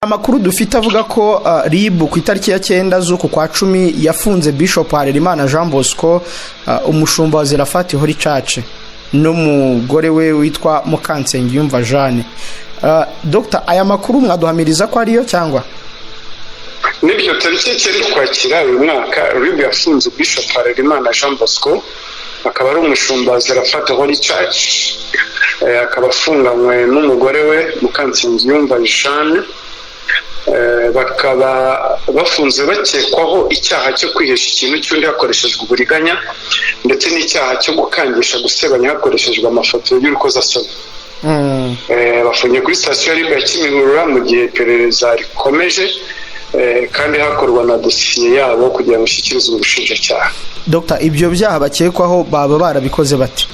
Amakuru dufite avuga ko RIB ku itariki ya 9 z'uku kwa 10 yafunze Bishop Harerimana Jean Bosco, umushumba wa Zerafati Holy Church, n'umugore we witwa Mukansengiyumva Jeanne. Dr, aya makuru mwaduhamiriza ko ariyo cyangwa? Nibyo, tariki 9 Ukwakira uyu mwaka RIB yafunze Bishop Harerimana Jean Bosco, akaba ari umushumba wa Zerafati Holy Church, akaba afunganywe n'umugore we Mukansengiyumva Jeanne. Bakaba bafunze bakekwaho icyaha cyo kwihesha ikintu cy'undi hakoreshejwe uburiganya, ndetse n'icyaha cyo gukangisha gusebanya hakoreshejwe amafoto y'urukozasoni. Bafungiye kuri sitasiyo ya RIB ya Kimihurura mu gihe iperereza rikomeje, kandi hakorwa na dosiye yabo kugira ngo ishyikirizwe ubushinjacyaha. Dr, ibyo byaha bakekwaho baba barabikoze bate?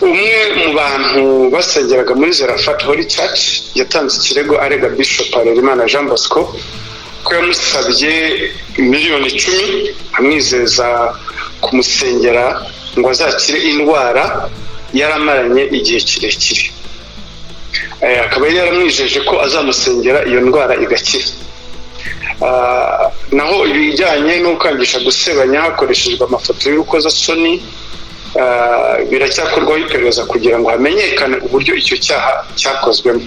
Umwe mu bantu basengeraga muri Zerafat Holy Church yatanze ikirego arega Bishop Harerimana Jean Bosco ko yamusabye miliyoni 10, amwizeza kumusengera ngo azakire indwara yaramaranye igihe kirekire. Akaba yari yaramwijeje ko azamusengera iyo ndwara igakira. Naho ibijyanye no gukangisha gusebanya hakoreshejwe amafoto y'urukozasoni, biracyakorwaho iperereza kugira ngo hamenyekane uburyo icyo cyaha cyakozwemo.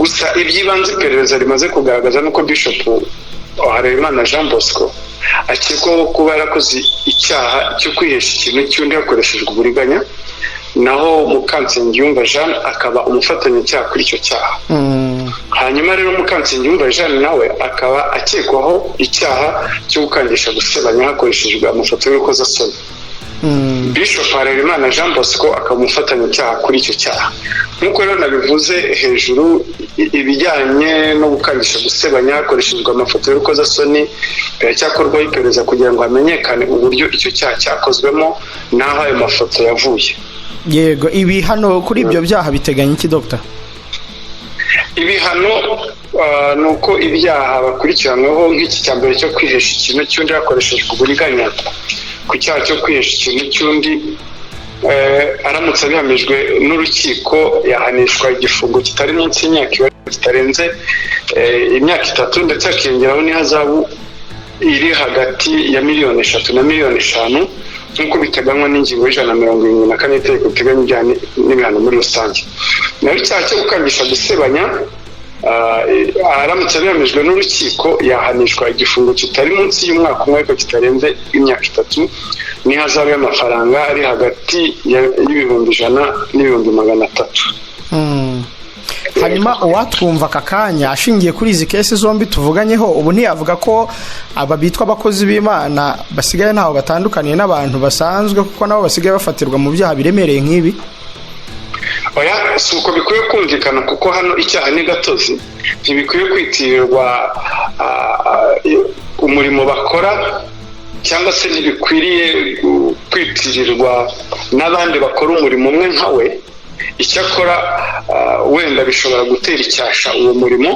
Gusa iby'ibanze iperereza rimaze kugaragaza nuko Bishop Harerimana Jean Bosco akekwaho kuba yarakoze icyaha cyo kwihesha ikintu cy'undi hakoreshejwe uburiganya, naho Mukansengiyumva Jeanne akaba umufatanyacyaha kuri icyo cyaha. Hanyuma rero Mukansengiyumva Jeanne nawe akaba akekwaho icyaha cyo gukangisha gusebanya hakoreshejwe amafoto y'urukozasoni. Bishop Harerimana Jean Bosco akaba umufatanyacyaha kuri icyo cyaha. Nk'uko rero nabivuze hejuru, ibijyanye no gukangisha gusebanya hakoreshejwe amafoto y'urukozasoni biracyakorwaho iperereza kugira ngo hamenyekane uburyo icyo cyaha cyakozwemo n'aho ayo mafoto yavuye. Yego, ibihano kuri ibyo byaha biteganya iki, Dr? Ibihano ni uko ibyaha bakurikiranyweho, nk'iki cya mbere cyo kwihesha ikintu cy'undi hakoreshejwe uburiganya, ku cyaha cyo kwihesha ikintu cy'undi, aramutse abihamijwe n'urukiko yahanishwa igifungo kitari munsi y'imyaka 2 kitarenze imyaka 3, ndetse hakiyongeraho n'ihazabu iri hagati ya miliyoni 3 na miliyoni 5, nk'uko biteganywa n'ingingo ya 174 y'itegeko riteganya ibyaha n'ibihano muri rusange. Naho icyaha cyo gukangisha gusebanya, aramutse abihamijwe n'urukiko yahanishwa igifungo kitari munsi y'umwaka umwe ariko kitarenze imyaka 3, n'ihazabu y'amafaranga ari hagati y'ibihumbi 100 n'ibihumbi 300. Hanyuma uwatwumva aka kanya, ashingiye kuri izi case zombi tuvuganyeho ubu, ntiyavuga ko aba bitwa abakozi b'Imana basigaye ntaho batandukaniye n'abantu basanzwe, kuko nabo basigaye bafatirwa mu byaha biremereye nk'ibi? Oya, si uko bikwiye kumvikana, kuko hano icyaha ni gatozi, ntibikwiye kwitirirwa umurimo bakora, cyangwa se ntibikwiriye kwitirirwa n'abandi bakora umurimo umwe nka we. Icyakora wenda bishobora gutera icyasha uwo murimo,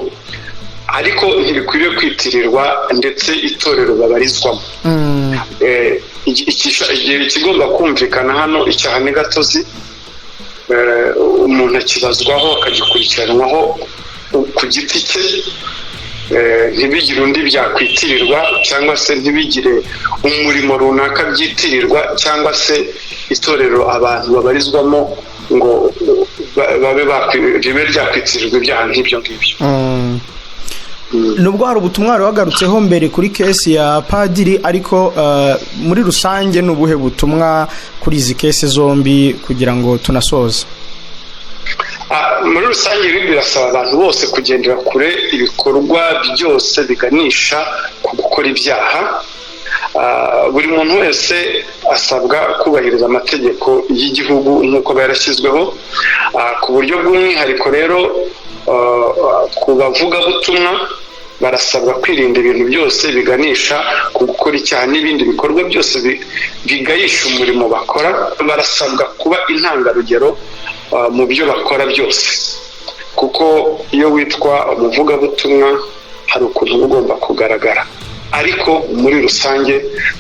ariko ntibikwiriye kwitirirwa ndetse itorero babarizwamo. Ikigomba kumvikana hano, icyaha ni gatozi, umuntu akibazwaho akagikurikiranwaho ku giti cye, ntibigire undi byakwitirirwa, cyangwa se ntibigire umurimo runaka byitirirwa, cyangwa se itorero abantu babarizwamo ngo babe ribe ryakwitirirwa ibyaha nk'ibyo ngibyo. Nubwo hari ubutumwa wari wagarutseho mbere kuri case ya padiri, ariko muri rusange ni ubuhe butumwa kuri izi case zombi kugira ngo tunasoze? Muri rusange ibi birasaba abantu bose kugendera kure ibikorwa byose biganisha ku gukora ibyaha. Buri muntu wese asabwa kubahiriza amategeko y'igihugu nk'uko aba yarashyizweho. Ku buryo bw'umwihariko rero, ku bavugabutumwa barasabwa kwirinda ibintu byose biganisha ku gukora icyaha n'ibindi bikorwa byose bigayisha umurimo bakora. Barasabwa kuba intangarugero mu byo bakora byose, kuko iyo witwa umuvugabutumwa hari ukuntu uba ugomba kugaragara. Ariko muri rusange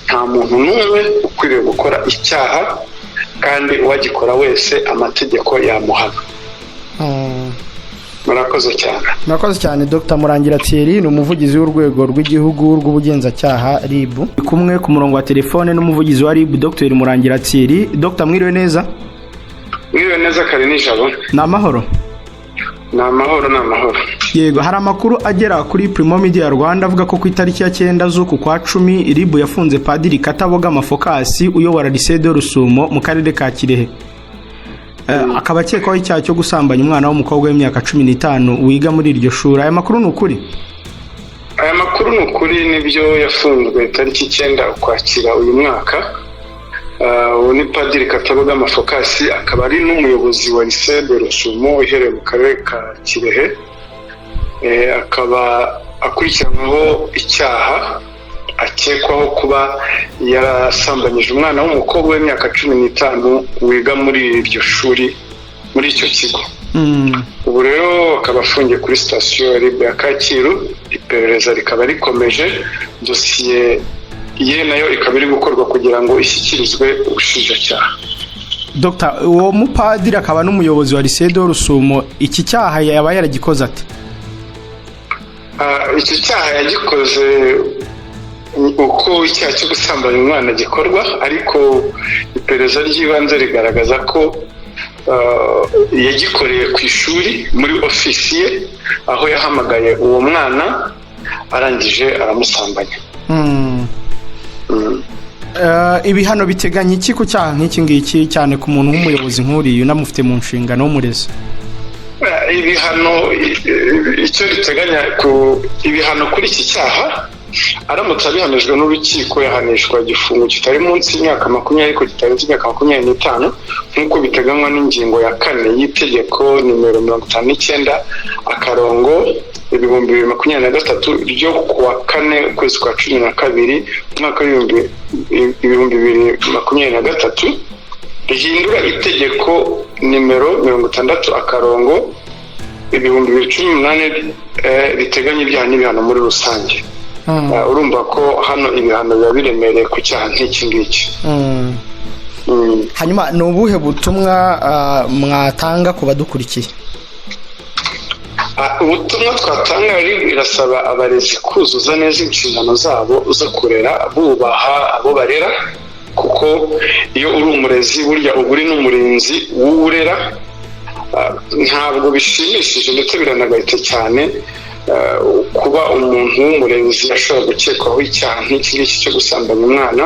nta muntu n'umwe ukwiriye gukora icyaha, kandi uwagikora wese amategeko yamuhana. Murakoze cyane. Murakoze cyane, Dr Murangira Thierry ni umuvugizi w'urwego rw'igihugu rw'ubugenzacyaha RIB. Kumwe ku murongo wa telefone n'umuvugizi wa RIB, Dr Murangira Thierry. Dr, mwiriwe neza? Mwiriwe neza, kare nijabo. Ni amahoro? Ni amahoro, ni amahoro. Yego, hari amakuru agera kuri Primo Media Rwanda avuga ko ku itariki ya 9 z'uku kwa 10 RIB yafunze Padiri Katabogama Phocas uyobora Lycée de Rusumo mu karere ka Kirehe, akaba akekwaho icyaha cyo gusambanya umwana w'umukobwa w'imyaka 15 wiga muri iryo shuri. Aya makuru ni ukuri? Aya makuru ni ukuri, nibyo, yafunzwe tariki 9 Ukwakira uyu mwaka. Uwo ni Padiri Katabogama Phocas, akaba ari n'umuyobozi wa Lycée de Rusumo iherereye mu karere ka Kirehe. Akaba akurikiranyweho icyaha, akekwaho kuba yarasambanyije umwana w'umukobwa w'imyaka 15 wiga muri iryo shuri, muri icyo kigo. Ubu rero akaba afungiye kuri sitasiyo ya RIB ya Kacyiru, iperereza rikaba rikomeje, dosiye ye nayo ikaba iri gukorwa kugira ngo ishyikirizwe ubushinjacyaha. Dr, uwo mupadiri akaba n'umuyobozi wa Lycée de Rusumo, iki cyaha yaba yaragikoze ate? Iki cyaha yagikoze uko icyaha cyo gusambanya umwana gikorwa, ariko iperereza ry'ibanze rigaragaza ko yagikoreye ku ishuri muri ofisi ye, aho yahamagaye uwo mwana arangije aramusambanya. Ibihano biteganya iki ku cyaha nk'iki ngiki, cyane ku muntu w'umuyobozi nk'uriya unamufite mu nshingano w'umurezi? Ibihano icyo riteganya ku ibihano kuri iki cyaha, aramutse abihanijwe n'urukiko, yahanishwa igifungo kitari munsi y'imyaka 20 ariko kitarenze imyaka 25, nk'uko biteganywa n'ingingo ya 4 y'itegeko nimero 59-2023 ryo kuwa 4 ukwezi kwa 12 umwaka w'2023, rihindura itegeko nimero 60-2018 riteganya ibyaha n'ibihano muri rusange. Urumva ko hano ibihano biba biremereye ku cyaha nk'iki ngiki. Hanyuma ni ubuhe butumwa mwatanga ku badukurikiye? Ubutumwa twatanga, irasaba abarezi kuzuza neza inshingano zabo zo kurera, bubaha abo barera, kuko iyo uri umurezi burya uba uri n'umurinzi w'uwurera. Ntabwo bishimishije ndetse biranagayitse cyane kuba umuntu w'umurezi ashobora gukekwaho icyaha nk'iki ngiki cyo gusambanya umwana.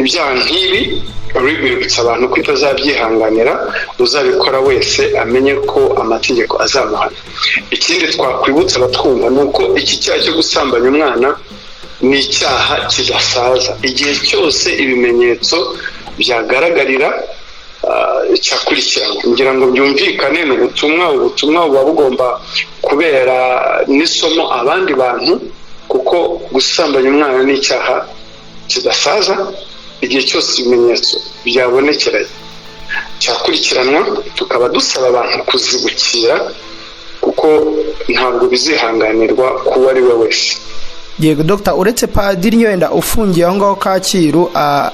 Ibyaha nk'ibi bibutsa abantu ko itazabyihanganira, uzabikora wese amenye ko amategeko azamuhana. Ikindi twakwibutsa abatwumva ni uko iki cyaha cyo gusambanya umwana ni icyaha kidasaza. Igihe cyose ibimenyetso byagaragarira, cyakurikiranwa. Ngira ngo byumvikane, ni ubutumwa, ubutumwa buba bugomba kubera n'isomo abandi bantu, kuko gusambanya umwana ni icyaha kidasaza. Igihe cyose ibimenyetso byabonekera cyakurikiranwa. Tukaba dusaba abantu kuzibukira, kuko ntabwo bizihanganirwa kuwo ari we wese. Yego Dogita, uretse padiri wenda ufungiye aho ngaho Kacyiru,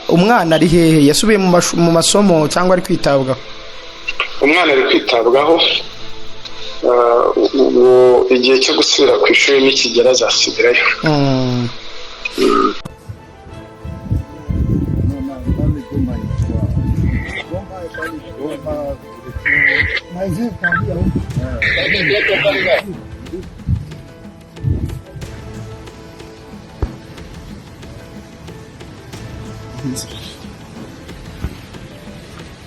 umwana ari hehe? Yasubiye mu masomo cyangwa ari kwitabwaho? Umwana ari kwitabwaho. Ubu igihe cyo gusubira ku ishuri nikigera azasubirayo.